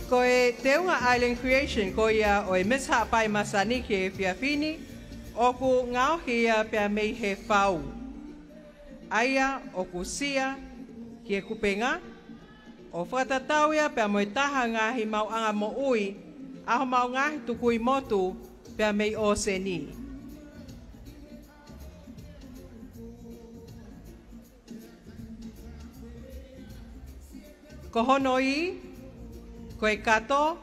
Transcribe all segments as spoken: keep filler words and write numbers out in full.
Ko e teunga Island Creation ko ia ʻo e Mesi Haʻapai Masani ki he efiafi ni, ʻoku ngaohi ia pea mei he fau. ʻA ia ʻoku sia ki he kupenga, ʻo fakatatau ia pea mo e taha ngaahi maʻuʻanga moʻui ʻa homau ngaahi tukui motu pea mei ʻōseni. Ko hono ī, ko e kato,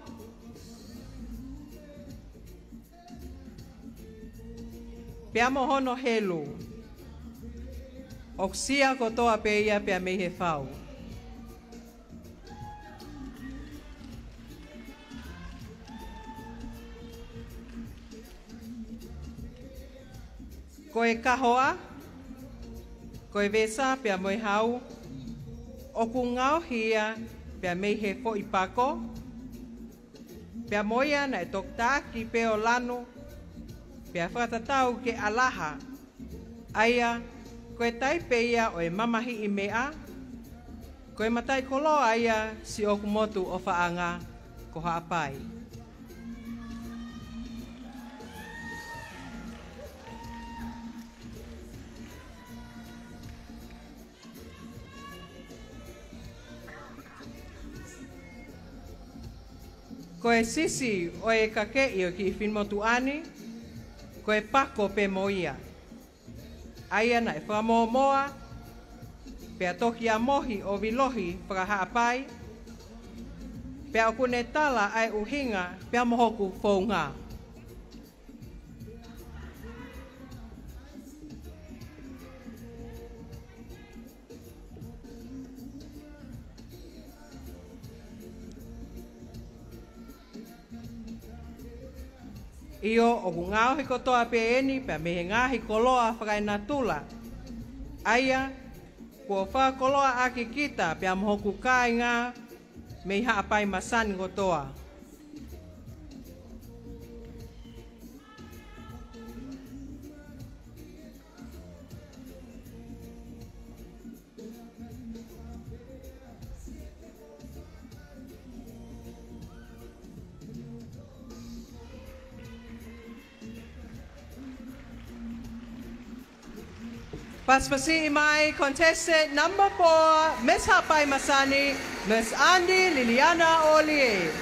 pea mo hono helu, ʻoku sia kotoa pē ia pea mei he fau. Ko e kahoa, ko e vesa pea mo e hau, ʻoku ngaohi ia pea mei he foʻi pako, pea mo ia naʻe tokotaki pē ʻo lanu, pea fakatatau ki he ʻalaha, ʻa ia ko e taipe ia ʻo e mamahiʻi meʻa, ko e mataʻikoloa ia siʻoku motu ʻofaʻanga ko Haʻapai. Ko e sisi ʻo e kakeʻi ʻo e kiʻi finemotuʻa ni, ko e pako pē mo ia. ʻA ia naʻe fakamōmoa, pea toki amohi ʻo vilohi faka-Haʻapai, pea ʻoku ne tala ʻa e ʻuhinga pea mo hoku founga. ʻIo, ʻoku ngaohi kotoa pē eni pea mei he ngaahi koloa fakaenatula, ʻa ia kuo fakakoloaʻaki kita pea mo hoku kāinga mei Haʻapai Masani kotoa. Pasipasiʻi mai contestant number four, Miss Haʻapai Masani, Miss Andi Liliana ʻOlie.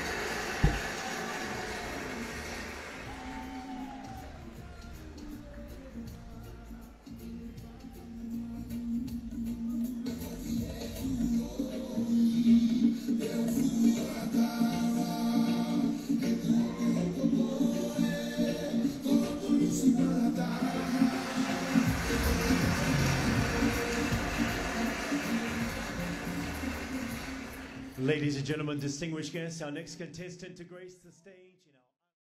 Ladies and gentlemen, distinguished guests, our next contestant to grace the stage in our